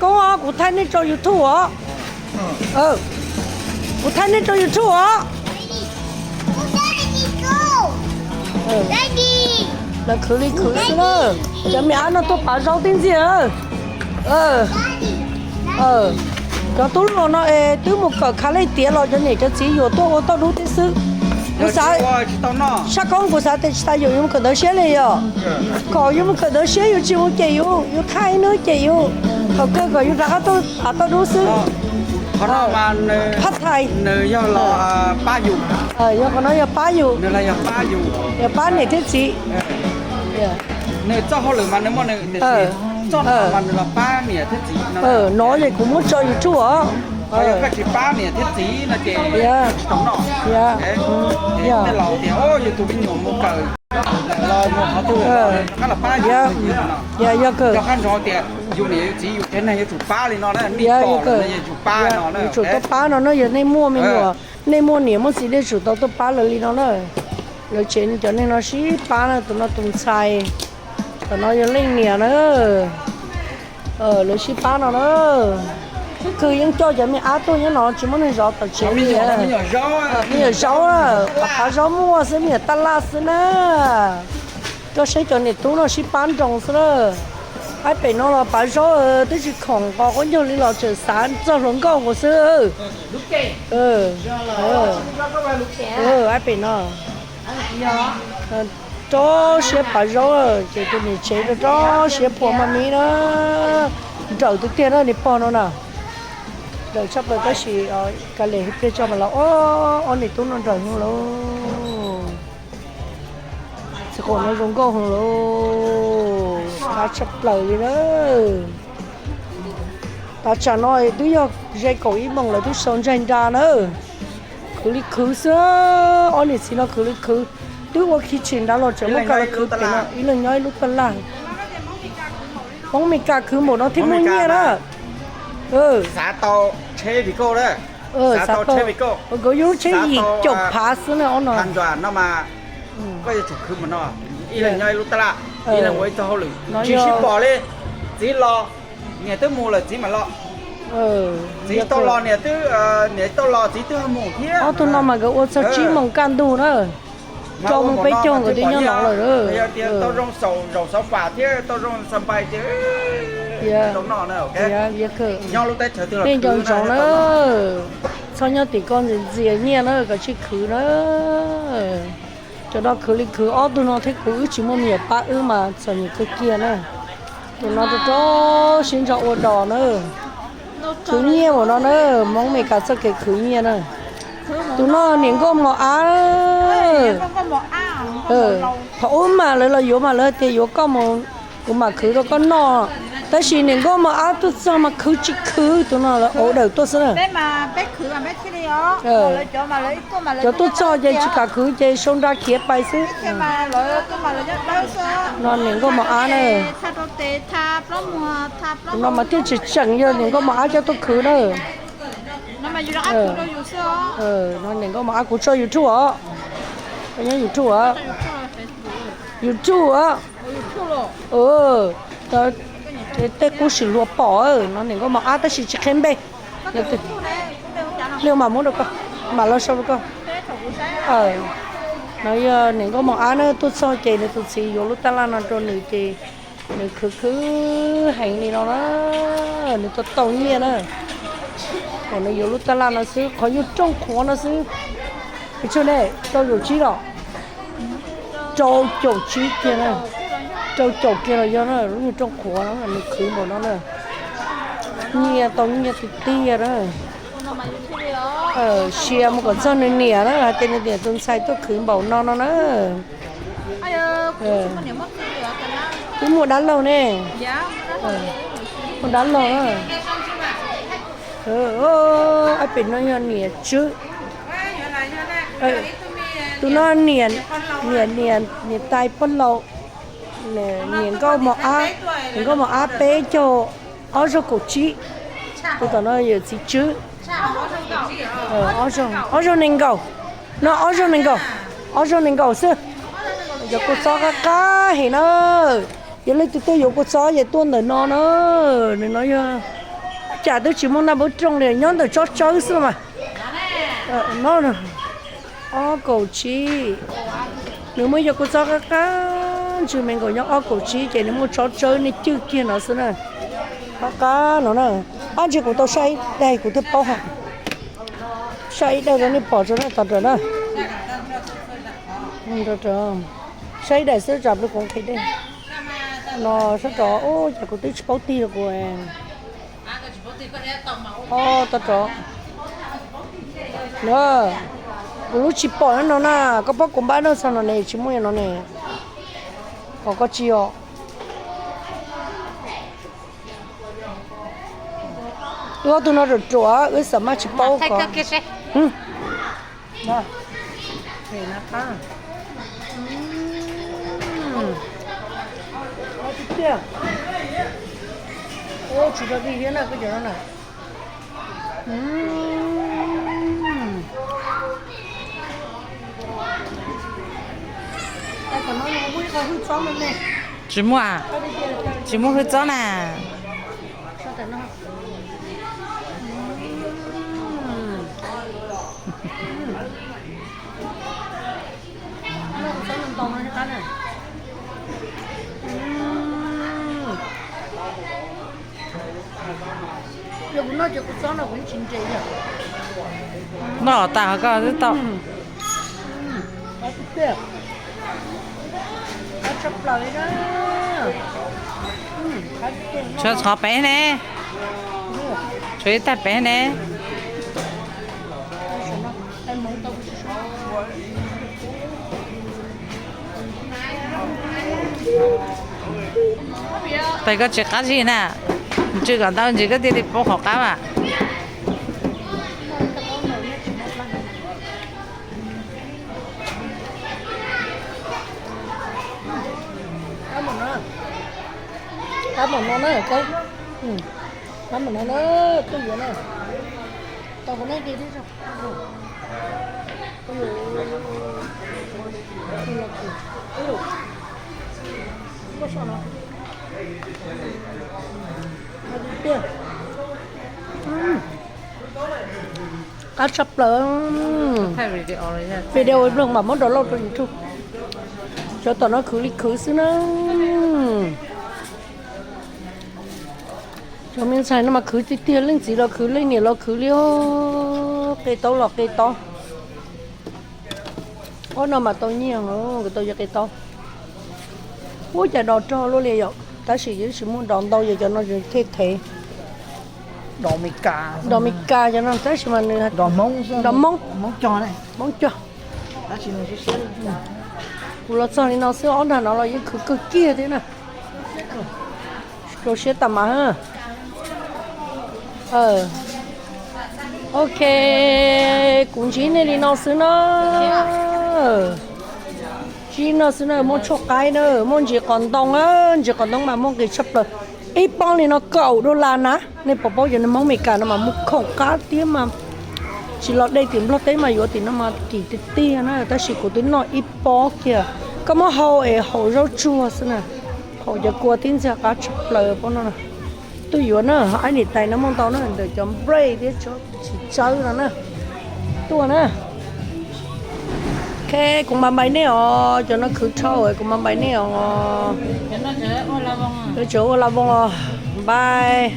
Koob os, kuv thaij nej rau YouTube os. Kuv thaij nej rau YouTube os. Lawv khwv li khwv xwb na. Cov me ab no tuaj pav zaub tib ntxiag. Cov tub hluas no es twb mus kawm khav lej tiav los cov niam cov txiv yuam tuaj ua toj dub tib xwb. Kuv xav, sab koob kuv xav tias tsis tas yuam yuav mus kawm ntawv siab li yom. Kom yuav mus kawm ntawv siab yus tsis mus cem yus, yus thaij ib hnub cem yus. Thaum kawg kom yus rov qab tuaj pav toj dub xwb. Phab thais nws yog los pab yus. Yog qhov no yog pab yus, yog pab niam thiab txiv. Nws txoj hauj lwm mas nws muaj nws, tiam sis txoj no mas nws los pab niam thiab txiv no. No ces kuv muab tso YouTube os. Yog koj tsis pab niam thiab txiv no ces tsis tau noj. Tej laus tias yus tus me nyuam mus kawm los mus qhov twg los rov qab los pab yus. Yog kawg, yog qab ntsoov tias yus niam yus txiv yus cov neeg yuav tsum pab li no na, nej pom lawm yuav tsum pab no na. Yuav tsum tau pab no na, yog nej muaj me nyuam, nej muaj niam muaj txiv nej tsum tau tuaj pab lawv li no na. Lawv tsev cov neeg no sib pab na, tus no tus ntxhais, tus no yog leej niam na. Lawv sib pab no na. Khwv yeej coj cov me ab tuaj nyob no tsis muaj neeg zov tom tsev li. Me nyuam zaub, pav zaub muaj xwb, me nyuam tab laj xwb na. Koj saib cov niam tub no sib pab nroos xwb na. Ab pem no los pav zaub twb tsis khoom qos quab ncaug li los tseem xav txog hluas nkauj nkaus xwb. Ab pem no rau siab pav zaub, ces tus niam tsev rau rau siab phua maj mib na. Nrawm tiag tiag na, nws pog no na. Nrawm tshaj plaws tab sis ka le pliag tso mas los ob niam tub no nrawm heev lauj. Txiv qaum no zoo nkauj heev lauj, qab tshaj plaws li na. Tav tsam no twb yog ze kaum ib moos lawv twb sau ntsaig nra na. Khwv li khwv xwb, ob niam txiv no khwv li khwv. Twb ua khi tshim nrad los tseem muab ka los khwv pem no, ib leeg nyob ib lub taj laj. Hmoob Mes Kas khwv npaum no thiaj muaj nyiaj na. Xav tau tsheb vim koj na. Xav tau, nkawd yug lub tsheb yim caum phav xwb na ob no. Ntsuam no mas koj yuav tsum khwv mus no, ib leeg nyob ib lub taj laj, ib leeg ua ib txoj hauj lwm, tsis sib pom li. Txiv los, niam twb mus lawm txiv mam los. Txiv tau los niam twb, niam tau los txiv twb mus thiab. Ob tug no mas nkawd ua txog tsib moos kaj ntug na. Rau moos peb caug nkawd twb nyob no lawm. Tau zoo xaus zaum xauv pam thiab tau zoo xav npai tias tau noj na. Nyob lub teb chaws twg los nco ntsoov na, txhob nyob tim ko ntxias ntxias nyiaj na, koj tsis khwv na. Cov no khwv li khwv, ob tug no thiab kuv wb tsis muaj me nyuam pab wb mas txom nyem kawg kiag na. Tus no rau rau siab ntso ua dos na. Khwv nyiaj npaum no na, Hmoob Mes Kas txoj kev khwv nyiaj na. Tus no niam nkauj mos ab. Thaum ub mas lawv los yuav mas lawv tias yuav koj mus, kuv mam khwv rau koj noj. Tab sis niam nkauj mos ab tuaj txog mas khwv tsis khwv, tus no lawv auv dawm tuaj xwb na. Cov tuaj txog ces tsis kam khwv ces sau nra khiav pais xwb. No niam nkauj mos ab na. Tus no mas thiaj tseem tseem yog niam nkauj mos ab coj tuaj khwv na. No niam nkauj mos ab, kuv tso YouTube os. Koj nyob YouTube os. YouTube os. Tej qub sim luag pom no niam nkauj mos ab tab sis tsis qhia npe. Pliag mam muab rau koj, mam los sau rau koj. No yog niam nkauj mos ab na, tuaj txog ces nws tus txiv yuav lub taj laj no rau nws ces nws khwv khwv heev li no na, nws tau tau nyiaj na. Kom nws yuav lub taj laj no xwb, qhov nyuag rooj qhuav no xwb. Pes tsawg ne? Rau caum tsib los? Rau caum tsib kiag na. Rau caum kiag los yog na, lub nyuag rooj qhuav no nws khwv npaum no na. Nyiaj tau nyiaj tiag tiag na. Sia mus kom txog nws niam na, hais tias nws niam tus ntxhais tuaj khwv npaum no no na. Twb muaj dab laug ne. Muaj dab laug na. Ab pem no yog niam tswb. Tus no niam, niam, niam tais pog laus, niam nkauj mos ab, niam nkauj mos ab peb caug ob zaug kaum tsib. Tus tom no yawm txiv tswb. Ob zaug nees nkaum. No ob zaug nees nkaum, ob zaug nees nkaum xwb. Cov kua txob qab qab heev na. Yog leej twg tuaj yuav kua txob ces tuaj ntawm no na. Nws no yog Cas twb tsis muaj naj npawb rooj li, nyob ntawm tsob tsawb xwb mas. No, ob kaum tsib. Nws muab yog kuv txob qab qab ntswg me nkaus, nyob ob kaum tsib ces nws muaj tsob tsawb nej cwj kiag no xwb na. Qab qab no na. Ab ntsis kuv tau saib ib daim kuv thiaj paub hais. Saib ib daim rau nej pom tso na, tom rawm na. Saib ib daim xwb tsam plis kuv nqhis dej. No sab rov, ub, cas kuv twb tsis paub tig rau kuv. Tag rov. Na, kuv lub tsis pom no na, koj paub kuv npab no txog no ne, tsis muaj no ne. Kom koj tsis os. Wb ob tug no ruam ruam, wb xav mas tsis paub ko. Tsis rau dig thiab na, koj cov no na. Tsis muaj, tsis muaj hwj txob na. Noj tas ho koj twb tau. Tshuav txhov pem ne, tshuav ib tag pem ne. Tes koj tsis qab zib na, ntsw kom ntau ntsis koj thiaj li paub qhov qab mas. Qab npaum no na, qab npaum no na, tuaj yuav na. Tau kuv nej ti tib. Qab tshaj plaws. Video ib pliag mam muab download rau YouTube. Cov tom no khwv li khwv xwb na. Cov me ntxhais no mas khwv tiag tiag, leej txiv los khwv, leej niam los khwv li os. Qe taub los qe taub. Ob no mas tau nyiaj, tau yog qe taub. Ub, cas dos rog luaj li yom, tab sis yeej tsis muaj dos ntau, yog cov no thiaj thev. Dos Meskas cov no tab sis mas nws dos Hmoob, Hmoob cog. Kuv los txog li no xwb, ob nrag no los yeej khwv kawg kiag thiab na. Rau siab tas mas. Ok, kuv ntsib nej li no xwb na. Ntsib no xwb na, muaj tshuaj qaib na, muaj ntsis qos ntoo, ntsis qos ntoo mas muaj nqis tshaj plaws. Ib pob li no kaum dollar na. Nej puas paub cov niag Hmoob Meskas no mas muaj khoom qab thiab mas. Tsis los de tim Nplog teb mas yuav tim no mas kim tiag tiag na, tab sis kuv twb noj ib pob kiag. Koj muab hau es haus zaub tsuag xwb na, haus cov kua tib ntxiag qab tshaj plaws pob no. Tuaj yuav na, aib niam tais no muaj ntau na, ntawm cov nplej thiab tsis tsawb no na. Tuaj na. Ok, kuv mam npais nej os, cov no khwv dhau, kuv mam npais nej os. Cov ua la voos os, npais.